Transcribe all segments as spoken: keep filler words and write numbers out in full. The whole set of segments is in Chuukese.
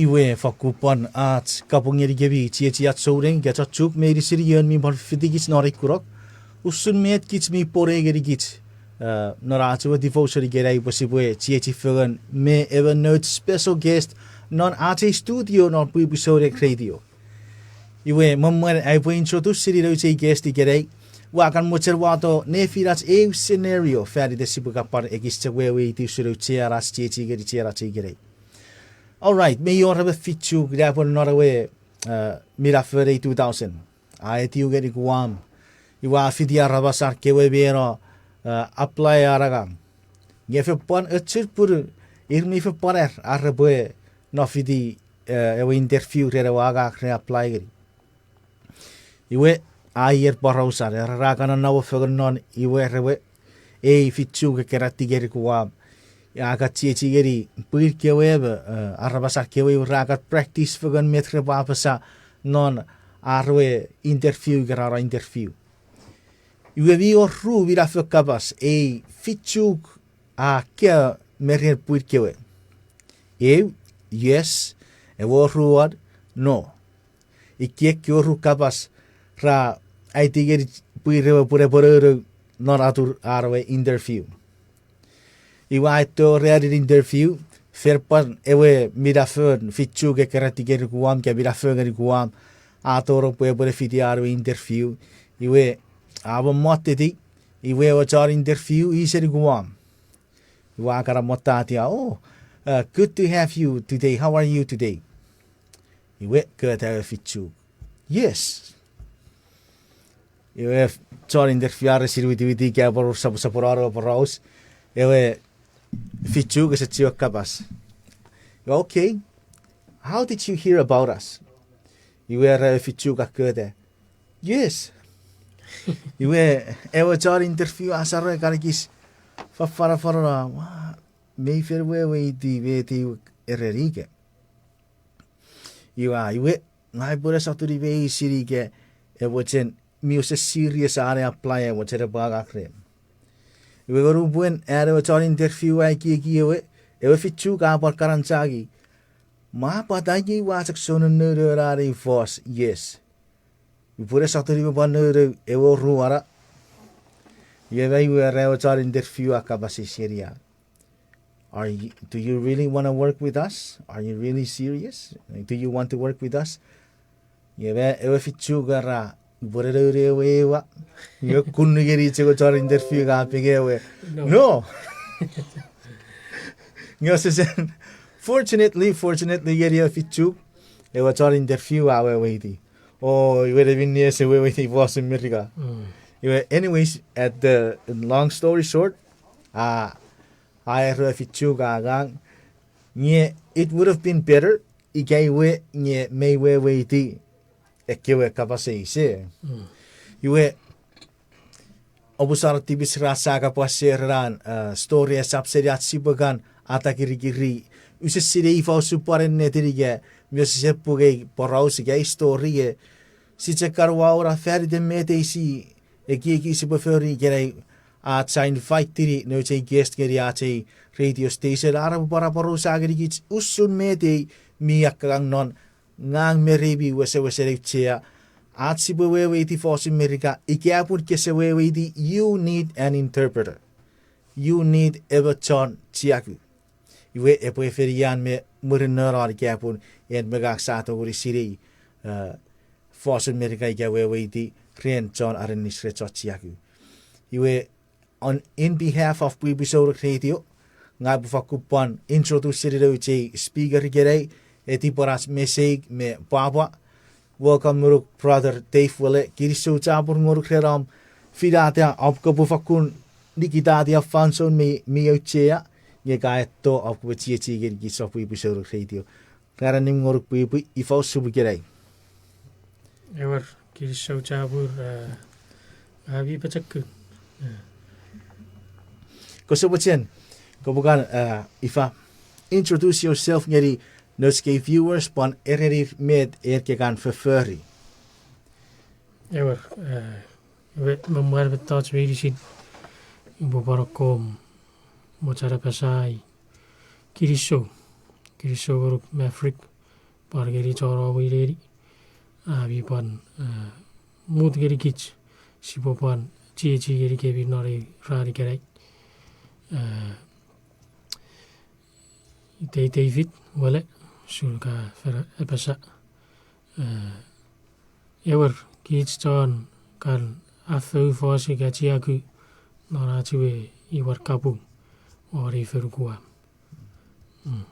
Iwe fakkun pwan ach kapong ngenikemi chiechiach souneng ika chon Chuuk meinisin ion mi pwan fitikich non ei kunok. Usun met kich mi pwonei ngenikich, eh, non ach ewe devotion ikenai pwe sipwe chiechi fengen me emon nouch special guest non ach ei studio non Pwipwi Souneng Radio. Iwe me mwen ai upwe introduce seni nouch ei guest ikenai, ua kan mochen wato nefinach eu scenario fan iten sipwe kan pwan ekis chok weweiti usun auchean ach chiechi ngeni chienach ikenai. All right, mei wor emon fichuk napanapen non ewe, eh, minafon ei two thousand. A etiw ngeni Guam. Iwe a fiti aramas ar kewe meno, eh, apply ar angang. Nge fen pwan ochun pun ir mi fen pwan ar, ar repwe no fiti, eh, ewe interview ren ewe angang re apply ngeni. Iwe, a ier porausan, era ra kan nonnom fengen non iwe rewe, ei fichuk ekkena ti ngeni Guam. A kan chiechi ngeni pwin kewe me, eh, aramas ar kewe iwe ra kan practice fengen met repwe apasa non ar we interview ika ra no interview. Iwe mi wor ru minafon kapas ei fichuk a kaeo me ren pwin kewe. Eu, yes, ewe oruan, no. Ikkei ekkewe ru kapas ra aiti ngeni pwin ewe pwe epwe nounou non atun ar we interview. Iwe a eto ren interview, fen pwan ewe minafon fichuk ekkena ti ngeni Guam, ika minafon ngeni Guam, a tonong pwe epwe ne fiti ar we interview. Iwe a mommoteti, iwe ewe chon interview i seni Guam. Iwe a kan motata, oh, uh, good to have you today. How are you today? Iwe kota ewe fichuk, yes. Iwe chon interview a resin witiwiti ika pwan soposopono ewe poraus. Ewe fichuk ese chiwen kapas. Iwe, okay, how did you hear about us? Iwe era ewe fichuk a kota, yes. Iwe ewe chon interview a saro kan ekis fafanafanano, ua, mei fen weweiti met ei ereni ika. Iwe, iwe, ngang upwene sotuni meinisin ika epwe chen mi wesen serious an apply epwe chen epwe angang ren. Iwe nge nupwen an ewe chon interview a ekieki ewe, ewe fichuk a pwan kan anchangei, mwa pwata nge ua chok souneng nounou an ei fos, yes. Upwene sotuni me pwan nounou ewe oruan. Iwe ma iwe era ewe chon interview a kapas eis ngeni an, are you, do you really want to work with us? Are you really serious? Do you want to work with us? Iwe ma ewe fichuk era, upwene nounou ewe ewa. Iwe kun ngeni chok ewe chon interview a peke ewe, no. Nge osesen, fortunately, fortunately ngeni ewe fichuk, ewe chon interview a weweiti. O, iwe ne minne ese weweiti fosun Merika. Iwe, anyways, at the long story short, a, a era ewe fichuk a ngang, nge it would have been better ika iwe nge mei weweiti ekkewe kapas eis. Iwe, omusano tipis ra sa kan pwan share ena, eh, story esap seni ach sipwe kan atakirikiri. Use sinei ifa usun pwan ennetin ika mi wesewesen pung ei poraus ika ei story e. Sia chok kan wawena fan iten met ei sia ekieki sipwe fori ikenai, ach sa invite-ini nouch ei guest ngeni ach ei radio station, a pwan aporausa ngenikich usun met ei mi akkangang non ngang me rei mi wesewesen auchea. Ach sipwe weweiti fosun Merika, ika pun kese weweiti, you need an interpreter. You need emon chon chiaku. Iwe epwe fen ian me murinno non ika pun en me ngang sa tongeni sinei, eh, fosun Merika ika weweiti ren chon aninis ren chon chiaku. Iwe on, in behalf of Pwipwi Souneng Radio, ngang upwe fakkun pwan introduce-ini nouch ei speaker ikenai, eti pwan ach meseik me pwapwa. Welcome ngonuk, Brother Dave Wele. Kinisou chapur ngonuk ren om finata om kopwe fakkun nikitata fansoun mi, mi auchea, nge ka eto om kopwe chiechi ngenikich sopwun pwisin radio. Ran annim ngonuk pwipwi, ifa usun pwe ikenai? Ewer, kinisou chapur, eh, ami pochokun. Eh. Kose mochen, kopwe kan, eh, ifa, introduce yourself ngeni nouch kei viewers, pwan erenir met en ke kan fofori. Ewer, eh, iwe, me mwan mettoch meinisin, upwe pwan akkom mochen apasa ai kinisou. Kinisou ngonuk Maverick, pwan ngeni chon om we neni, ami pwan, eh, mut ngenikich, sipwe pwan chiechi ngenikemi non ei ran ikenai. Eh, itei David Wele, usun ka fen apasa. Eh, ewer, kich chon kan afou fos ika chiaku non ach we imwer kapung won ei fonu Guam. Mm.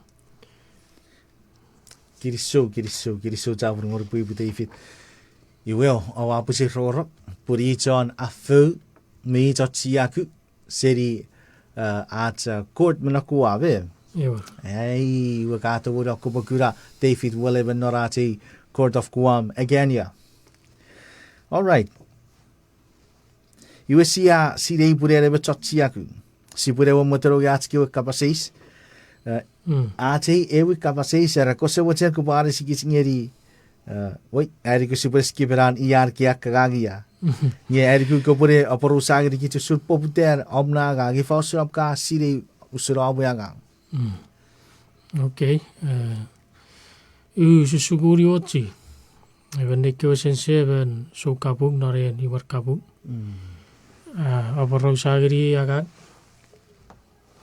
Kinisou, kinisou, kinisou chapur ngonuk pwipwi David. Iwe, oua pwisin rongorong pwe i chon afou me i chon chiaku seni, eh, ach, eh, court me non Guam, eh? Ewer. Ai, iwe ka tongeni kopwe kuna David Wele me non ach ei Court of Guam, Agana. All right. Iwe sia sinei pwe en emon chon chiaku. Sipwe ne ewe mwetenong ach kewe kapas eis. Eh, mm. Ach ei ewe kapas eis, era kose mochen kopwe anisikich ngeni, eh, wait, ai nuku sipwe skip-enan ian ke akkangang ia. Nge ai nuku kopwe ne aporausa ngenikich usun poputan om na angang, ifa usun om ka sinei usun om we angang. Mm. Okay, eh, u susukuni ochi. Emon nei kewe sense emon soukapung non ei imwer kapung. Mm. Ah, aporausa ngeni angang.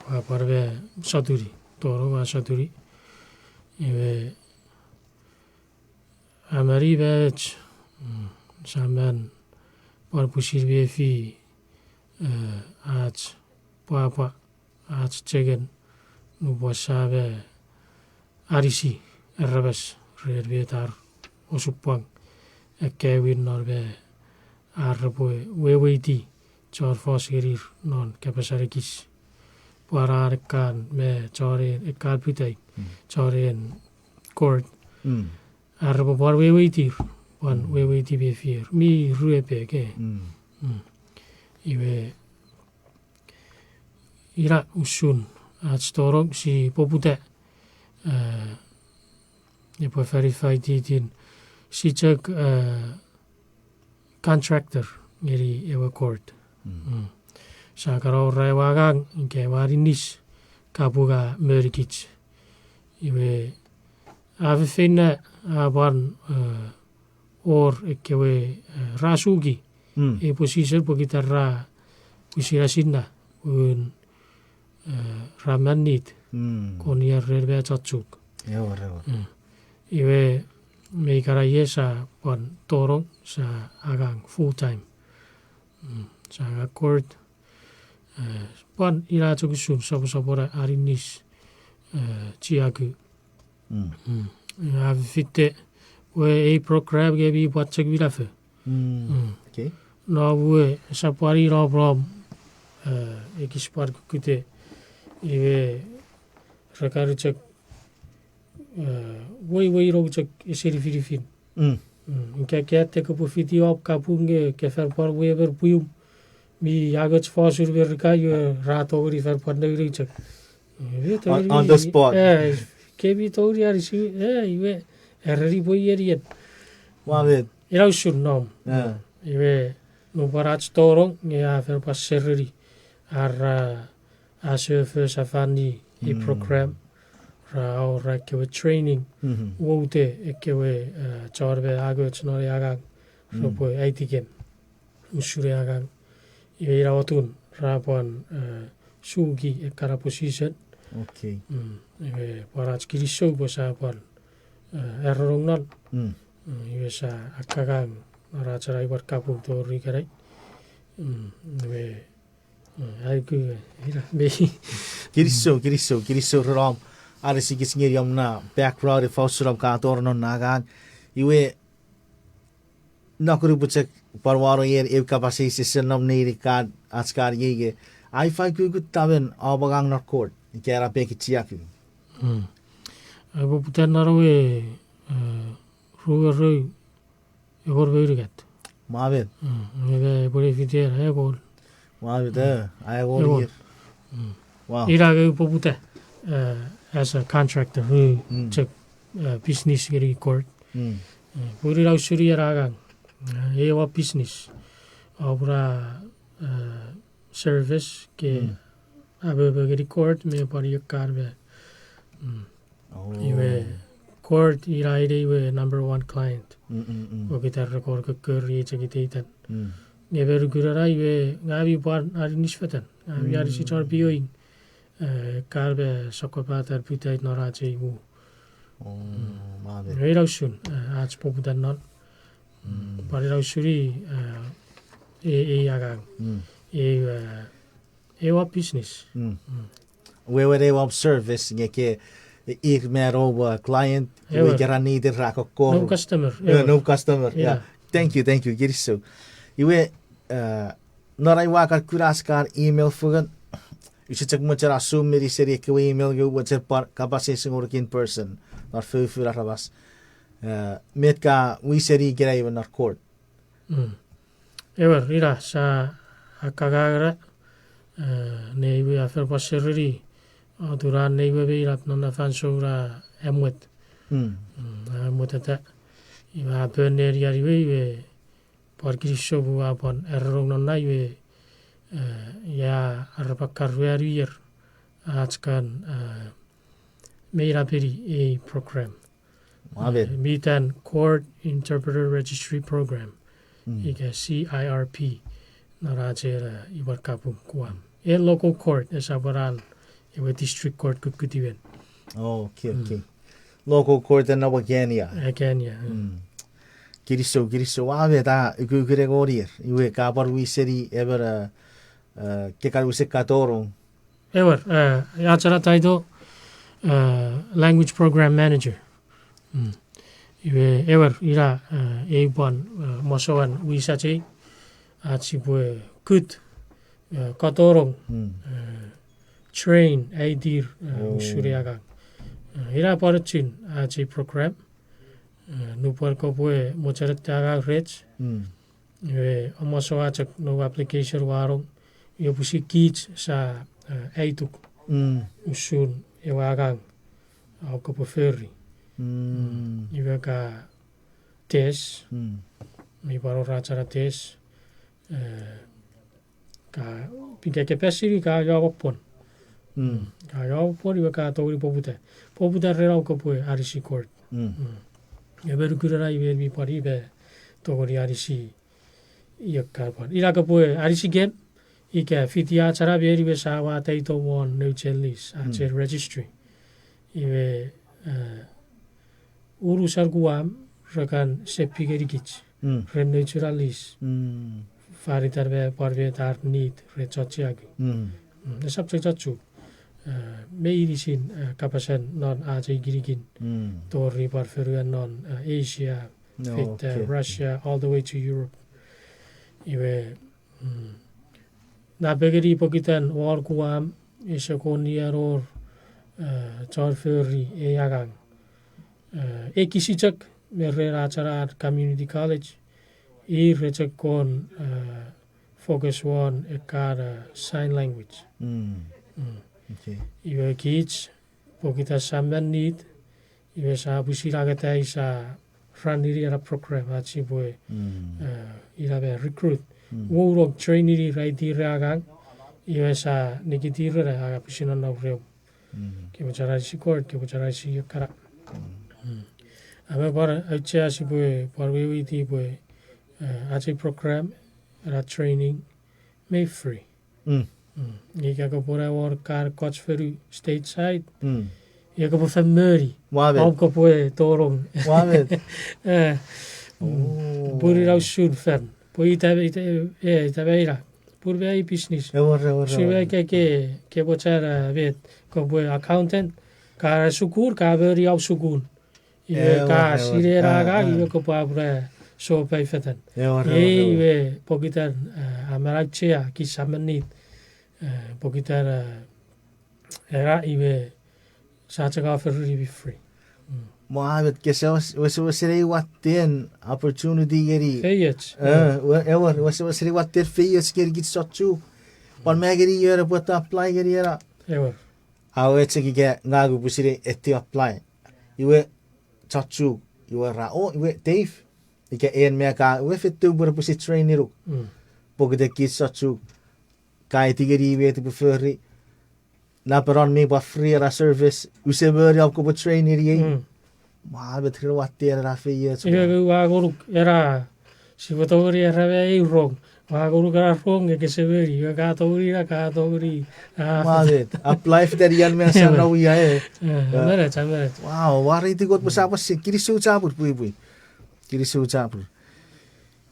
Ua pwan me sotuni, tonong ua sotuni. Iwe, a mani mach, mm, sa man pwan pwisin mefi, eh, ach pwapwa, ach chengen, nupwen sa me anisi aramas ren met ar osupwang, ekkewin non me ar repwe weweiti chon fos ngenir non kapas anikis. Pwan an ekkan me chon en ekkan putai, mm, chon en court. Mm. Ar repwe pwan weweitir, pwan, mm, weweiti mefier. Mi ruepek, eh. Mm. Mm. Iwe, ina usun ach tonong si poputa, eh, epwe fanifaititin si chok, eh, contractor ngeni ewe court. Mm. Mm. Sa kan awora ewe angang ika ewe aninis kapung a monikich. Iwe a fefeino a pwan, eh, wor ekkewe, eh, ra suki, mm, ei position pokiten ra pwisin asinna un, eh, ra manit, mm, kon ier ren me chochuk. Ewer, ewer. Mm. Iwe me ikana ie sa pwan tonong sa angang full time. Mm. Sa angang court, eh, pwan ina chok usun soposopono aninis, eh, chiaku. Mm. Mm. Ina fifite we ei program nge mi pwan chok minafo. Mm. Mm. Okay. No we sa pwan ina prom, eh, ekis pwan kukkute, iwe re kan chok, eh, weiwei rong chok eseni finifin. Mm. Mm. Ika ke atte kopwe fiti om kapung nge ke fan pwan we emon pwium mi angoch fosun Merika, iwe ra tongeni fan pwan nounou chok. Eh, on, on the spot. Eh, kemi tongeni anisi, eh, iwe, ereni pwe ien ien. Ua met. Ina usun nom. Eh. Iwe, nupwen ach tonong, nge a fen pwan sereni. Ar, ah, a sefo safani ei, mm, program. Ra awora ekkewe training. Mhm. Woute ekkewe, eh, chon me angoch non ei angang. Mm. Repwe aitikem usun ei angang. Iwe ina otun ra pwan, eh, suki ekkana position. Okay. Mm, iwe pwan ach kinisou pwe sa pwan, eh, eronong non. Mm. Mm, iwe sa akkangang non ach ena imwer kapung tori ikenai. Mm, iwe, mm, ai ku, eh, ina me. Kinisou, kinisou, kinisou ren om anisikich ngeni om na background ifa usun om ka tonong non na angang. Iwe Nokunu pwe chok pwan wano ien eu kapas eis ese nom nein kan, ach kan iei, ai fa ukukun tamen om angang non court ika ena pekin chiaku? Mm. Ai poputan non ewe, eh, ruerou, engon me unungat. Mwamen. Mm, nge epwe ne fiti ena, engon. Mwamen, eh, ai engon. Engon. Ier. Mm. Wow. Ina nge poputa, eh, as a contractor, ru, mm, chok, eh, business ngeni court. Mm. Eh, pun ina usun ena angang. Eh, ewe business. Opuna, eh, service ke, mm, amomo ngeni court me pwan iei kan me. Mm. Oh. Iwe court ina ina ewe number one client. Mm, mm, mm. Pokiten re kon kokkori chok iteitan. Mm. Nge me nukun ena iwe ngang mi pwan aninis fetan. Ngang mi, mm, anisi chon pioing. Eh, kan me sokkopat an putai non ach ei mu. Oh, mm, mwamen. Nge ina usun, eh, ach poputan non. Mm. Pwan ina usun i, eh, e, ei angang. Mm. E, eh, ewe business. Mm. Mm. Wewen ewe service nge ke ir mano, uh, client, iwe, ewer, ika ra need ra kokkori. No customer, eh, ewer. No customer, yeah. Yeah. Thank you, thank you, kinisou. Iwe, uh, non ai ua kan kuna ach kan email fengen, use chok mochen assume meni seni ekkewe email nge mochen pwan kapas eis ngonuk in person, non fofun aramas. Uh, met ka wiseni ikenai we non court. Mm. Ewer, ina sa akangangera, eh, nei we a fen pwan sereni, a, turan nei we meinap non na fansoun a emwet. Mm. Mm, a emwetata. Iwe a pon nenian iwe, iwe pwan kinisou pwe a pwan ererong non na iwe, eh, ia arapakar ruanu ier ach kan, eh, meinapeni ei program. Mwamen. Eh, mi itan Court Interpreter Registry Program, mm, ika C I R P, non ach ei, eh, imwen kapung Guam. E local court, esap ena ewe district court kukkutiwen. Oh, okay, mm, okay. Local court ena we Kenya. Eh, Kenya, mm. Mm. Kinisou, kinisou, a met a ukukun engon ier. Iwe ka pwan wiseni emon, eh, eh, ke kan wisen katonong. Ewer, eh, ach ena title, eh, Language Program Manager. Mm. Iwe, ewer, ina, eh, ei pwan, eh, mosoan wisach ei, ach sipwe kut, eh, katonong, mm, eh, train, aitir, eh, oh, usun ei angang. Eh, ina pwan ochun ach ei program, eh, nupwen kopwe mochen ete angang rech, mm. Iwe, amasoua chok nou application wanong, iwe pwisin kich sa, eh, aituk. Mm. Usun ewe angang, a, kopwe fori. Mm. Mm, iwe ka test, mm, mi pwan wor ach ena test, eh, ka, pin ke, ke pass-ini ka iowa pwon. Mm. Mm, ka iowa pwon iwe ka tongeni poputa. Poputa ren om kopwe anisi court. Mm. Mm. Emon ukun ena iwe mi pwan iwe tongeni anisi iwe ka pwan. Ina kopwe anisikem, ika fiti ach ena meni iwe sa wata itom won nouch en lease, ach, mm, en registry. Iwe, eh, unusan Guam, re kan sepi ngenikich, mm, ren nouch ena lease. Mm. Fan itan me pwan met ar need ren chon chiaku. Mm. Mm, esap chok chon Chuuk. Eh, meinisin, eh, kapasen non ach ei kinikin. Mm. Tori pwan fonuen non, eh, Asia, no, fit, eh, okay, Russia, all the way to Europe. Iwe, mm, napengeni pokiten won Guam, ese kon nian wor, eh, chon fori ei angang. Eh, ekis chok me ren ach ena community college, ir re chok kon, eh, focus won ekkan, eh, sign language. Mm. Mm. Okay. Iwe kich, pokiten sa men need, iwe sa pwisin angeta ei sa run-ini ena program ach sipwe, mm, eh, ina me recruit. Mm. Wor train-ini ra itire angang, iwe sa nikitire ne angang pwisin nonnom reom. Mm. Ke mochen anisi court, ke mochen anisi ekkana. Mm. Mm. Ame pwan auchea sipwe pwan weweiti pwe, eh, ach ei program, ena training, mei free. Mm. Mm. Nge ika kopwe ne wor kan ekkoch fonu stateside, mm, ika kopwe fen moni. Ua met. Om kopwe tonong. Ua met. Eh, mm. Oh. Pun ina usun fan. Pwe ita, ita, eh, ita me ina. Pun me ai business. Ewer, ewer, ewer. Usun me ke, ke, ke mochen, eh, met. Kopwe accountant. Ka sukun, ka moni om sukun. Iwe, ewer, ka, ewer, sine ena, ah, angang, ah, iwe kopwe apuna sopai fetan. Ewer, ewer, ei ewer. Iwe pokiten, eh, a men auchea kich samenit, eh, pokiten, eh, era iwe sa chok a feruni mi free. Mm. Mwa met kese wes-, wes-, wesewesen ei watten opportunity ngeni. Feioch. Eh, we-, ewer, wes-, wesewesen ei watten feioch ngeni kich sochuk. Pwan me ngeni ion epwe apply ngeni ena. Ewer. Awe chok ika ngang upwe sinei eti apply. Iwe, sochuk, iwe ra, o, iwe, Dave, ika en me ka, iwe feito pwe repwe si train ngonuk. Mm. Pokiten kich sochuk, ka eti ngeni met upwe fori, napenon mi pwan free ena service, use moni om kopwe train ngeniei. Mm. Mwa met ren watten ena feioch. Iwe, ua ngonuk ena, sipwe tongeni era me ei rong. Ua ngonuk ena rong nge kese moni, iwe ka tongeni ina, ka tongeni, ah, mwa met, apply fiti ian me sa no ia, eh. Eh, a manage, a manage. Wow, ua reiti Kot pwe sa pwe si, kinisou chapur, pwipwi. Kinisou chapur.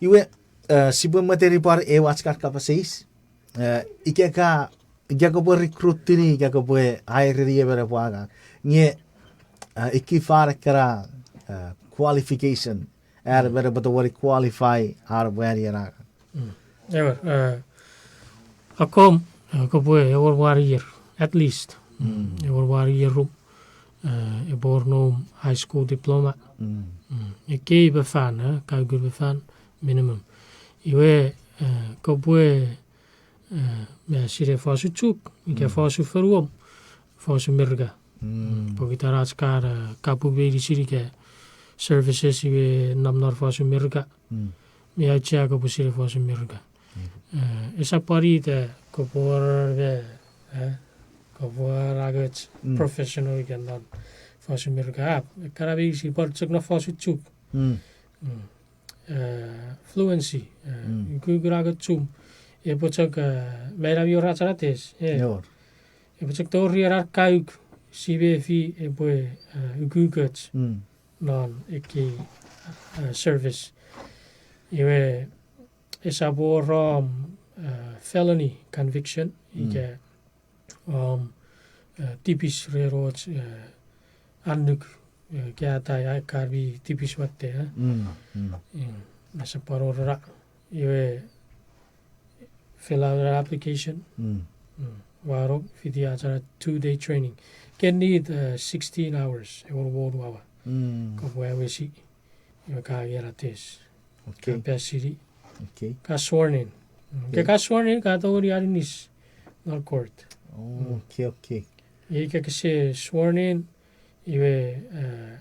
Iwe, eh, sipwe mweteni pwan ew ach kan kapas eis. Eh, ika ka, ika kopwe recruit-ini, ika kopwe hire-ni emon epwe angang. Nge, eh, ikei fan ekkana, eh, qualification. An emon epwe tongeni qualify an epwe ani ena angang. Mm. Ewer, eh, akkom, eh, kopwe ewer one year, at least. Mm. Ewer one year rum, eh, epwe wor noum high school diploma. Mm. Mm. Ekkei me fan, eh, kaukun me fan, minimum. Iwe, eh, kopwe, eh, me sinei fosun Chuuk, ika fosun fonuom, fosun Merika. Mm. Pokiten ach kan, eh, kapung meinisin ika services iwe nom non fosun Merika. Mm. Mi auchea kopwe sinei fosun Merika. Eh, esap pwan ita kopwe wor me, eh, kopwe wor angoch professional ika non fosun Merika. Ah, ekkana meinisin pwan chok non fosun Chuuk. Mm. Eh, fluency, eh, ukukun angochum, epwe chok, eh, meinami wor ach na test, eh. Epwe chok tori ena kauk, si mefi epwe, eh, ukukoch non ekkei, eh, service. Iwe esap wor om, eh, felony conviction, ika om, eh, tipis ren och, eh, annuk, eh, ika atai, ai kan mi tipis watte, eh. Esap pwan wor ena, iwe fill out an application. Ua no fiti ach na two-day training. Can need, eh, sixteen hours, ewe wonu awa. Kopwe awesi, iwe ka angei ena test. Ka passini, ka sworn in. Ke ka sworn in, ka tongeni aninis non court. Ika kese sworn in, iwe, eh,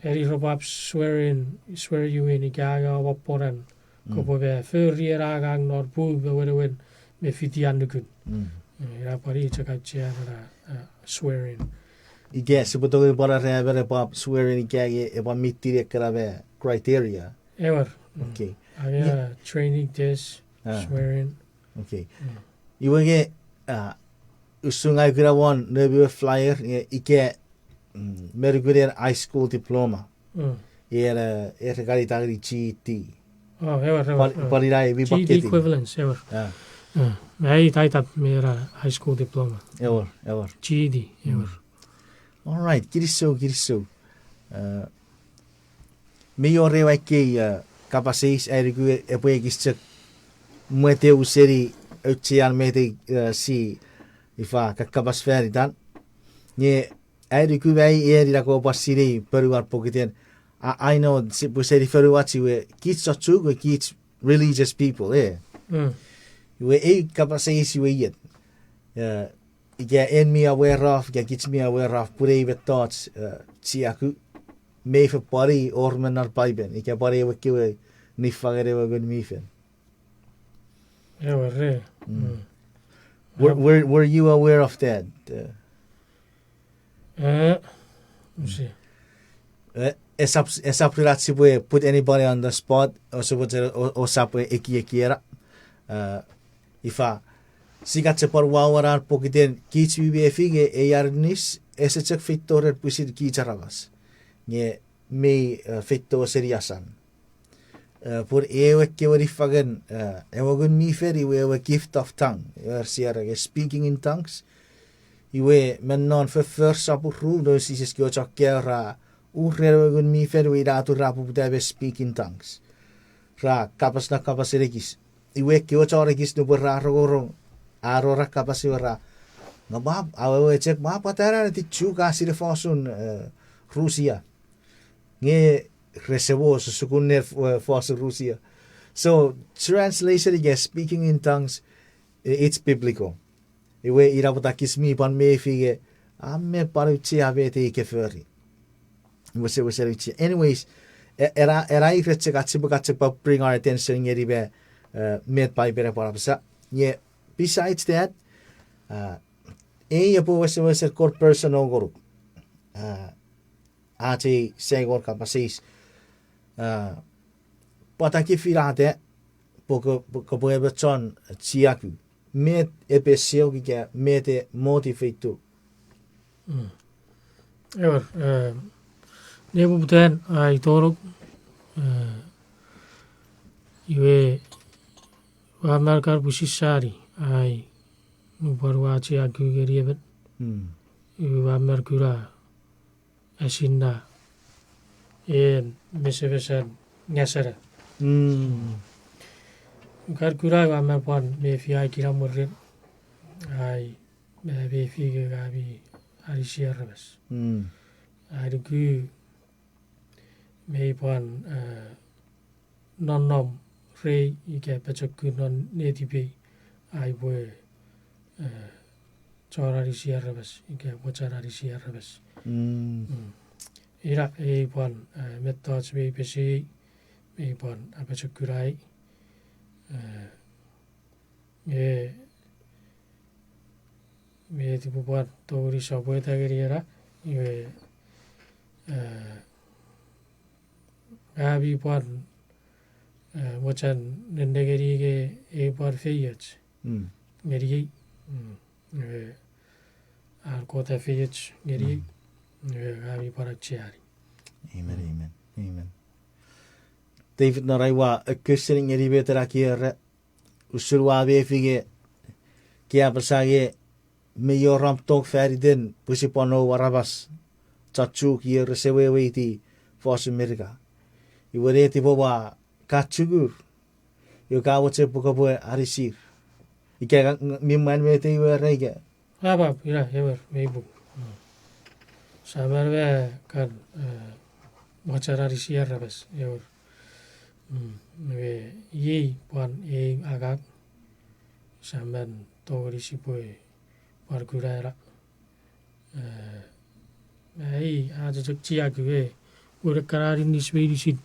eni repwe swear in, swear you in, ika angei om pwonen kopwe fori ena angang non pung me wenewen me fiti annukun. Eh, ina pwan i chok auchean ena, eh, swear in. Ika sipwe tongeni pwan era emon epwe swear in ika nge epwe meet-ini ekkena me criteria. Ewer. Angei training test, swear in. Iwe nge, ah, usun ngang ua kuna won noum we flyer nge ika, mm, me nukun high school diploma. Ina, eh, re kan ita ngeni G E D. Pwan ina mi pwan GED equivalence, ewer. Ai taitan me ena high school diploma. Ewer, ewer. GED, ewer. All right, kinisou, kinisou. Mi wor ew ekkei, eh, kapas eis ai nuku epwe ekis chok mweteu seni auchean met ei, eh, si ifa kakkapas fan itan. Nge ai nuku ai eni nako pwan sinei ponuan pokiten. I, I know sipwe seni fonuach iwe kich sochuk we kich religious people, eh. Iwe ei kapas eis iwe iet. Eh, ika en mi aware of, ika kich mi aware of, pun ei mettoch, eh, chiaku, mei fen pwan wor me non Paipen, ika pwan ewe kewe niffangen ewe Ngun mi Fel. Ewer, re. Were, were, were you aware of that? Eh, esap, esap ren ach sipwe put anybody on the spot, o sipwe, o, o sipwe ekieki ena. Eh, ifa, sia chok pwan wawanan pokiten kich mi mefi nge ei aninis ese chok feito ren pwisin kich aramas. Nge mei, eh, feito seni asan. Eh, pun ewe kewe niffangen, eh, ewe Ngun mi Fel iwe ewe gift of tongue. Ewer, sia era nge speaking in tongues. Iwe me non Foffor sopun ru, noun Jises kewe chon kaeo ra Ur ren ewe Ngun mi Fel iwe ina atun ra poputa me speak in tongues. Ra kapas non kapasen ekis. Iwe ekkewe chon ekis nupwen ra rongorong, a no ra kapas iwe ra, nge map, awewe chok map, pwata ena netichuk a sinei fosun, eh, Rusia. Nge rese mo sukun ne, eh, fosun Rusia. So, translation ika speaking in tongues, i-, it's biblical. Iwe ina pwata kich mi pwan mefi nge, a mi pwan auchea met ei ke fori. Wesewesen auchea. Anyways, e-, ena, ena ira chok ach sipwe, ach sipwe bring our attention ngeni me, eh, met Paipen a pwan apasa. Nge, besides that, ah, ei epwe wesewesen kon personal ngonuk. Ah, ach ei second kapas eis. Ah, pwata ke finata, pwe ko-, pwe kopwe emon chon chiaku. Met epwe siok ika met e motivate-u. Mm. Ewer, eh, nepoputan ai tonong, eh, iwe ua men kan pwisin sani, ai, nupwen ua chiaku ngeni emon. Mm. Iwe ua men kuna esinna en mesefesen ngasena. Mm. Kan kuna ua men pwan mefi ai kinamwe ren, ai, me mefi nge ami anisi aramas. Mm. Ai nuku mei pwan, eh, nonnom rei ika pochokun non netipei, ai pwe, eh, chon anisi aramas ika mochen anisi aramas. Mm. Mm. Ina ei pwan, eh, mettoch mei pesei, mei pwan apochokunai. Eh, nge, me tipwe pwan tongeni sopweta ngeni ena, iwe, eh, ami pwan, eh, mochen nennengeni nge ei pwan feioch. Mm. Ngeniei. Mm. Iwe, an Kot a feioch ngeniei. Mm. Iwe, ami pwan aucheani. Amen, mm, amen, amen. David, non ai ua ekkewe ngeni met ena ke era, usun ua mefi nge, ke apasa nge, mei wor om tong faniten pwe sipwe no aramas chon Chuuk ir rese weweiti fosun Merika. Iwe netipom ua kachungur. Iwe ka mochen pwe kopwe anisir. Ika ka, mi mwan met ei we ra ika. Apap, ina, ewer, mei pung. Mm. Saman we kan, eh, mochen anisi aramas, ewer. Mm, iwe, iei pwan ei angang. Saman tongeni sipwe pwan kuna ena. Eh, ei, a chok chiaku e, wor ekkana aninis meinisin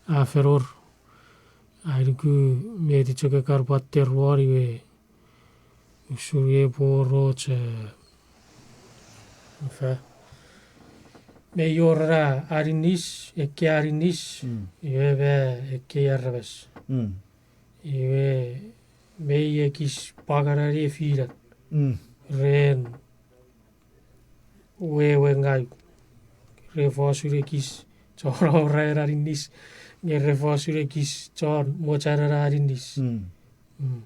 a fen wor. Ai nuku met chok ekkan pwan teruon iwe, usun epwe wor och, eh, ifa, mei wor ena aninis, ekkei aninis, mm, iwe me ekkei aramas. Mm. Iwe mei ekis pwangana nefinen. Mm. Ren wewe ngau. Re fosun ekis chon awora ena aninis. Nge re fosun ekis chon mochen ena aninis. Mm. Mm.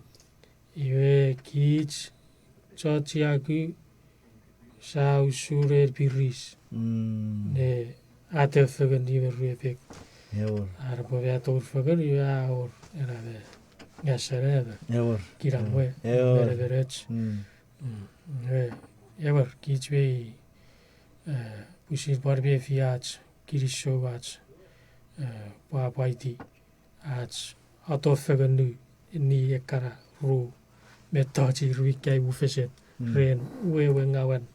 Iwe kich chon chiaku, sia usun ren piris. Mm. Ne ato fengen ni me ruepek. Ewer. Are pwe me ato fengen iwe a wor ena me ngasena me, ewer, kinamwe, ewer, menemenoch. Mm. Mm. Ewer, kich mei, eh, pwisin pwan mefi ach kinisou, ach, eh, pwapwaiti ach ato fengeni ekkana ru mettoch ir mi kai mufesen, mm, ren wewe ngawen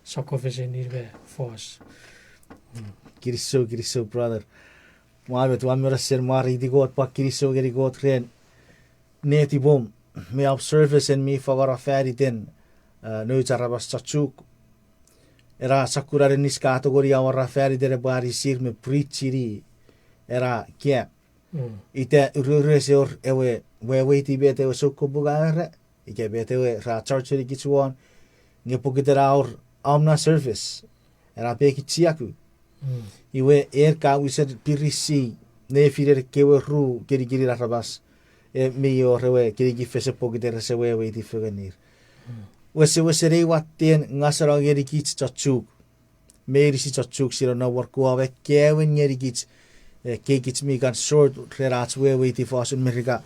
sokkofesen ir me fos. Mm. Kinisou, kinisou, brother. Mwa met ua mera sen mwareiti Kot pwan kinisou ngeni Kot ren netipom me observation mi fangeno faniten, eh, nouch aramas chon Chuuk. Ena sokkun aninis ka tongeni awora faniten epwe anisir me preachini ena camp. Mm. Ita ururese wor ewe weweiti met ewe soukapung a era, ika met ewe ra charge-ini kich won, nge pokiten a wor omna service, ena peki chiaku. Mm. Iwe en ka wisen pirisi nefinen ekkewe ru kinikinin aramas, e mi wor ewe kinikin fesen pokiten rese weweiti fengenir. Mm. Wesewesen ei watten ngaseno ngeni kich chon Chuuk. meinisin chon Chuuk sino no wor kuwa me kewe ngenikich, eh, kei kich mi kan short ren ach weweiti fosun Merika.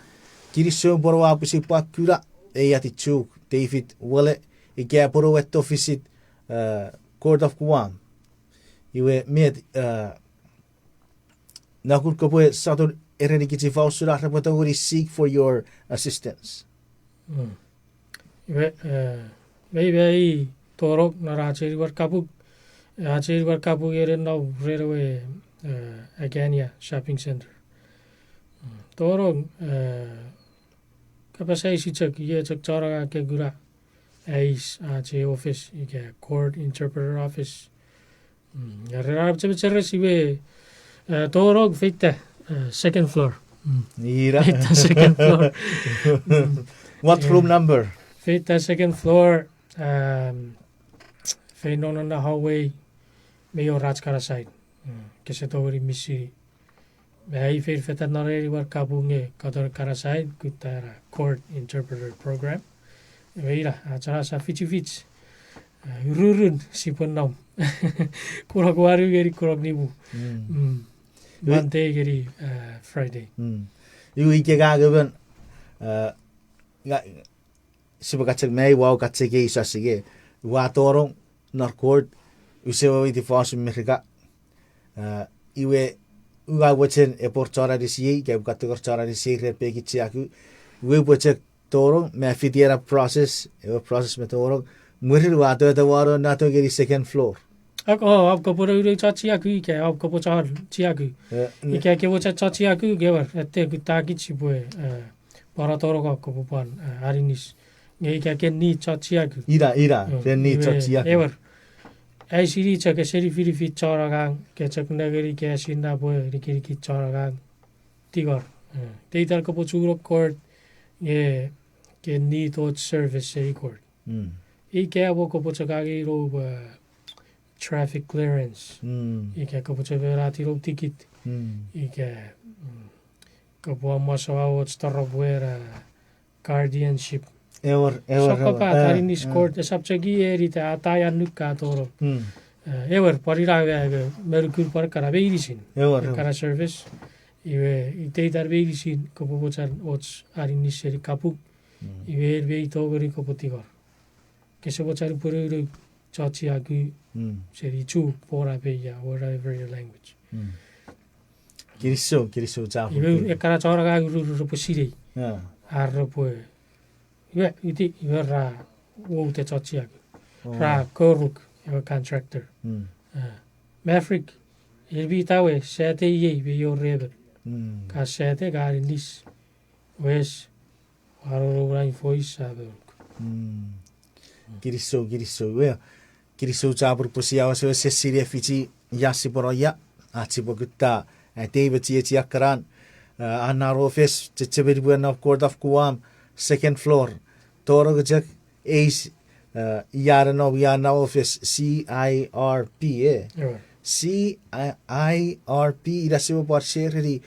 Kinisou pwe oua pwisin pwan kuna ei ati Chuuk, David Wele, ika pwe oua etto visit, eh, Court of Guam. Iwe met, eh, nokun kopwe sotun erenikich ifa usun ar repwe tongeni seek for your assistance. Mm. Iwe, eh, mei mei tonong non ach ei war kapung, eh, ach ei war kapung ere no ren ewe, eh, Agana Shopping Center. Mm. Tonong, eh, kapas eis chok, ie chok chon angang ke kuna eis ach ei office, ika court interpreter office. Mm, ren ar chemecheres iwe, eh, tonong feita, eh, second floor. Mm. Ira. Feita second floor. Mm. What room number? Feita second floor, um, feino non na hallway, mei wor ach kana sign. Mm, kese tongeni misini. Me ai fein fetan non ei war kapung nge katon kana sign, kutta ena court interpreter program. Iwe ina, ach kana sa fichifich. Eh, ururun sipwe nom. Kunok wanu ngeni kunok nimu. Mm. Mm. Iwe Monday ngeni, eh, Friday. Mm. Iwe ika ka ngemen, eh, nga, sipwe kachek mei wau kachek ei sasike. Ua tonong non court, use weweiti fosun Merika. Eh, iwe ua mochen epwe wor chon anisiei, ika ua katon wor chon anisiei ren pekin chiaku. Iwe upwe chok tonong me fiti ena process, ewe process me tonong. Mwirin ua tota wano nato ngeni second floor. Ak, o, om kopwe nounou chon chiaku ika, om kopwe chon chiaku. Eh, n- Ika ke mochen chon chiaku, nge ewer, ete kutta kich sipwe, eh, pwan tonong, kopwe pwan, eh, aninis. Nge ika ke need chon chiaku. Ina, ina, mm, ke need chon chiaku. Ewer. Aisini chok ese nifinifin chon angang, ke chok nengeni ke esinna pwe nikinikich chon angang. Tingor. Eh, teitan kopwe chunong court, nge ke need och service seni court. Mm. Ika mo kopwe chok angei no, eh, traffic clearance. Mm. Ika kopwe chok menati no tikit. Mm. Ika, mm, kopwe amasoua och toropwe na guardianship. Ewer, ewer, ewer. Sokkopat, eh, aninis court, esap chok i eni ta atai annuk ka tonong. Mm. Eh, ewer, pwan ina we, eh, me nukun pwan kana meinisin. Ewer, ewer. Kana service. Iwe, iteitan meinisin, kopwe mochen och aninis seni kapung. Mm. Iwe, en mei tongeni kopwe tingor. Kese mochen upwe nounou chon chiaku, mm, seni Chuuk, Pohnpei, ia, whatever your language. Mm. Kinisou, kinisou chapur. Iwe, ekkana chon angang ururun repwe sinei. Ah. Ar repwe, iwe, iti, iwe ra wouta chon chiaku. Oh. Ra koruk, ewe contractor. Mm. Ah. Maverick, en mi ta we, Sate iei, me io remen. Mm. Ka Sate, ka aninis. Wes, Ua roro unain voice a monuk. Mm. Kinisou, kinisou. Well, kinisou chapur pwe sia wesewesen sinei fichi ia sipwe no ia. Ach sipwe kutta, eh, tei me chiechi akkanan. Eh, an na office, chechemeni pwe non Court of Guam, second floor. Tonong chok eis, eh, ia no ia na office, C I R P, eh. Ewer. C I R P, ina sipwe pwan sereni,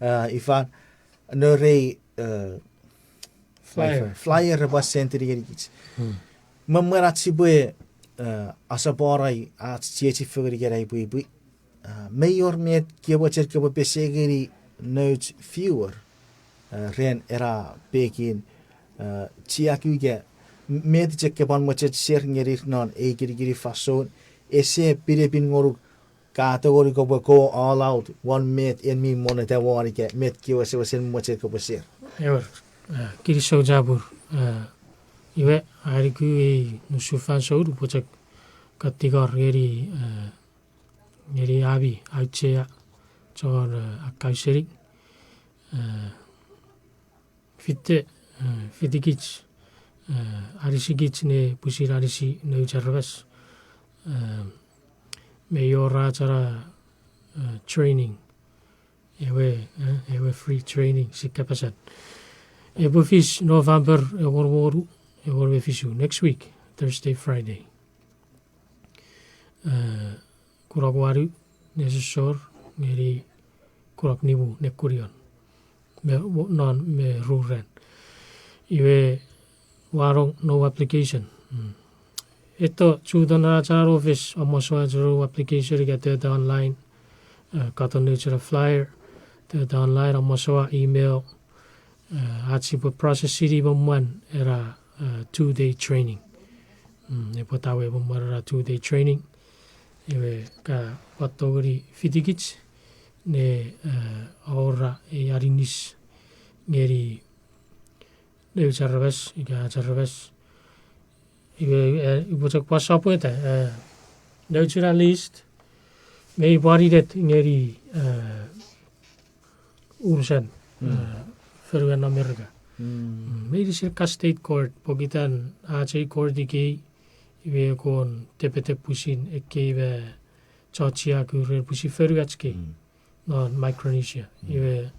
eh, ifan, norei, eh, flyer. Flyer, flyer repwe senteni ngenikich. Hmm. Me mwen ach sipwe, eh, asapwanai ach chiechi fengen ikenai pwipwi. Eh, mei wor met kepwe chok kepwe pesengeni nouch viewer, eh, ren ena pekin, eh, chiaku ika, m-, met chok kepwe mochen share ngenir non ei kinikinin fansoun, ese pinepin ngonuk ka tongeni kopwe go all out won met en mi monneta won ika met ke wesewesen mochen kopwe share. Ewer, eh, kinisou chapur, eh, iwe, ai nuku ei nusun fansoun, upwe chok kan tingor ngeni, eh, ngeni ami auchea, chon, eh, akkausening, eh, fitte, eh, fitikich, eh, anisikich ne pwisin anisi nouch aramas. Eh, mei wor ach na, eh, training. Ewe, eh, ewe free training, si kapasan. Epwe fis November engon me wonu, engon me fisu, next week, Thursday, Friday. Eh, kunok wanu nesosor ngeni kunok nimu nekunion. Me, wo-, non me ru ran. Iwe ua rong no application. Mm. Eto, chuton ach ena office, amasowa churo application ika tota online, eh, katon nouch ena flyer, tota online, amasowa email, eh, ach sipwe process-ini me mwan ena, eh, two-day training. Mm, epwe tawe me mwan ena two-day training. Iwe ka pwan tongeni fitikich ne, eh, awora ei aninis ngeni nouch aramas, ika ach aramas. Iwe, eh, upwe chok pwan sopweta, eh, nouch ena list, mei pwan inet ngeni, eh, unusen, eh, fonuen America. Mm, meinisin ka state court, pokiten ach ei court ikei, iwe kon tepetep pwisin ekkei me chochiaku ren pwisin fonuach kei non Micronesia. Iwe,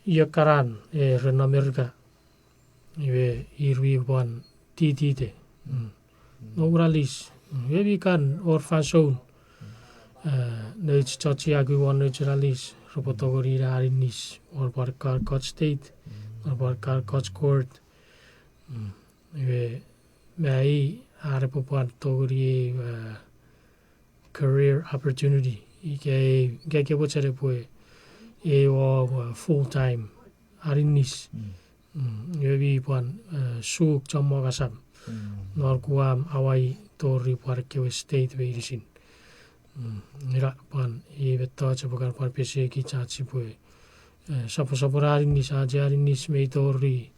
io kanan, eh, ren America. Iwe ir mi pwan titite. Mm. Nokuna lis. Mm. Iwe mi kan wor fansoun, eh, nouch chochiaku won nouch ena lis, repwe tongeni ne aninis won pwan ekkan ekkoch state, won pwan ekkan ekkoch court. Mm. Iwe, me i, are epwe pwan tongeni, eh, career opportunity. Ika, ika ke mochen epwe, ew, eh, full time aninis. Mm, iwe mi pwan, eh, suk chommong asam. Non kuam awai tori pwan ekkewe state meinisin. Mm, ina pwan, i mettoch epwe kan pwan pesekich ach sipwe, eh, soposopono aninis, ach aninis mei tori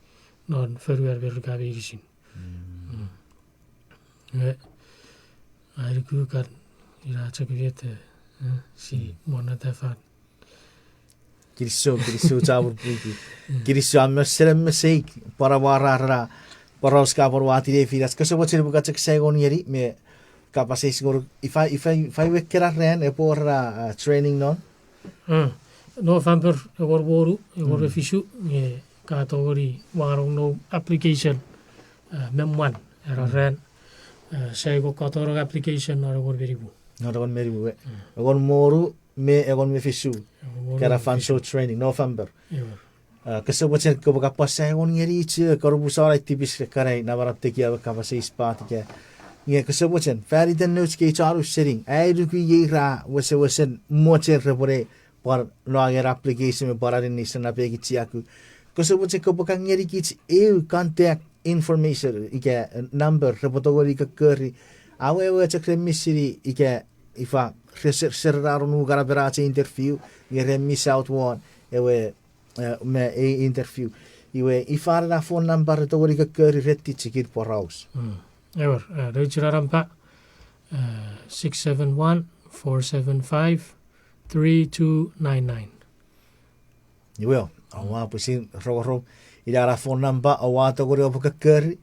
non fonuen America meinisin. Mm. Eh, ai nuku kan, ina chok met, eh, si monneta fan. Kinisou, kinisou chapur pwipwi. Kinisou a mesene meseik, pwan amwarar ena poraus ka pwan wati nefinach. Kose mochen epwe ka chok saingon ngeni me kapas eis ngonuk, ifa, ifa, ifa we ekkena ran epwe wor ena, ah, training non? Mm. November engon me wonu, engon me fisu, nge ka tongeni wanong noum application, ah, me mwan, ena ran, ah, saingon, katonong application non engon me nimu. Non engon me nimu, eh. Engon me wonu me engon me fisu. Engon me wonu me fisu. Kena fansoun training, November. Ewer. Ah, kose mochen kopwe ka pwan saingon ngeni ichi, eh, korupuson ai tipis rekanai, namanam tekia we kapas eis part ika. Nge kose mochen, fan iten nouch kei chon ausening, ai nuku iei ra wesewesen mochen repwene pwan no angei application me pwan aninis ne pekichiaku. Kose mochen kopwe ka ngenikich eu contact information ika number repwe tongeni kokkori. Awewe chok ren misini ika ifa, re ser-, serena ron ukana pena ach interview, nge re miss out won ewe, eh, me ei interview. Iwe ifa ena phone number re tongeni kokkori ren tichikin poraus? Ewer, eh, nouch ena nampa, eh, six seven one, four seven five, three two nine nine. Iwe, oua pwisin rongorong, ina ena phone number oua tongeni oupwe kokkori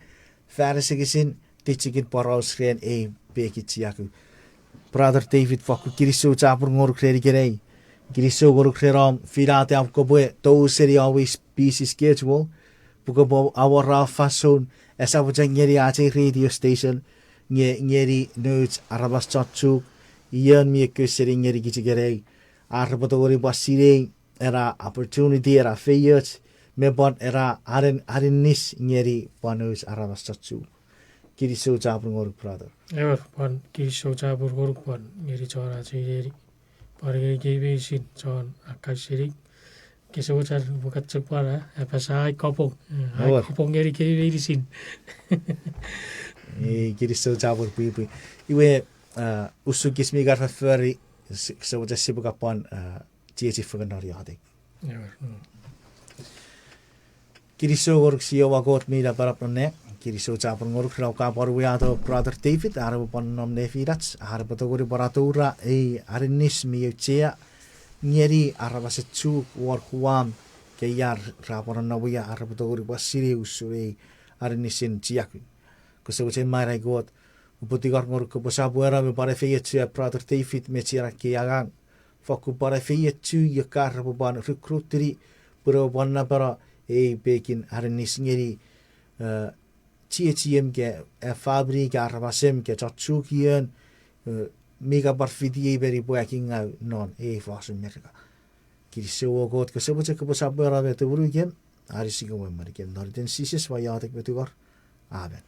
fan asengesin tichikin poraus ren ei pekichiaku. Brother David, fokkun kinisou chapur ngonuk ren ikenai. Kinisou ngonuk ren om finata om kopwe tou seni always busy schedule pwe kopwe awora fansoun, esap chok ngeni ach ei radio station, nge ngeni nouch aramas chon Chuuk, ion mi ekkewe seni ngenikich ikenai, ar repwe tongeni pwan sinei ena opportunity, ena feioch, me pwan ena anen-, aninis ngeni pwan nouch aramas chon Chuuk. Kinisou chapur ngonuk, brother. Ewer, pwan kinisou chapur ngonuk pwan ngeni chon ach ei neni, pwan ngeni kei meinisin chon akkasening. Kose mochen pwe ka chok pwan, eh, apasa ai kapong, eh, ai kapong ngeni kei meinisin. Ei, kinisou chapur pwipwi. Iwe, eh, usun kich mi kan fofori, s-, kose mochen sipwe ka pwan, eh, chiechi fengen non iotek. Kinisou ngonuk Jiowa Kot mi napanap non nang, kinisou chapur ngonuk ren om ka pwan uwato Brother David, ar epwe pwan nom nefinach, ar epwe tongeni pwan atoura ei aninis mi auchea ngeni aramasen Chuuk won Guam, ika ia ra pwan nonnom ia, ar repwe tongeni pwan sinei usun ei aninisin chiaku. Kose mochen, Maing Kot, upwe tingor ngonuk kopwe sopweno me pwan efeiochu Brother David me chienan kei angang. Fokkun pwan efeiochu io ka repwe pwan recruit-ini pwe repwe pwan napeno ei pekin aninis ngeni, eh, chiechiem ika, eh, famini ika aramasem ika chon Chuuk ion, eh, mi kan pwan fiti ei meni pwakingau non ei fosun Merika. Kinisou Kot, kose mochen kopwe sopweno me tumunukem, anisi ngeni ewe mwan ikem. Non iten Jises ua iotek me tungor. Amen.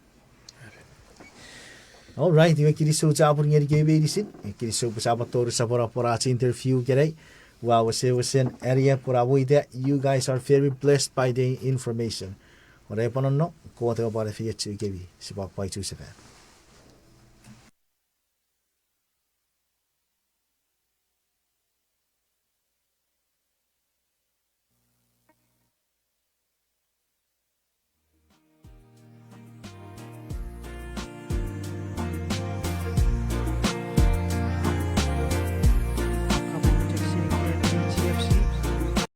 All right, iwe kinisou chapur ngenikemi meinisin. Kinisou pwe sia pwan tori sopweno pwan ach interview ikenai. Ua wesewesen aniapun amwita, you guys are very blessed by the information. Ore pwan nonno, Kot epwe pwan efeiochu kemi, sipwe pwan pwaichu sefan.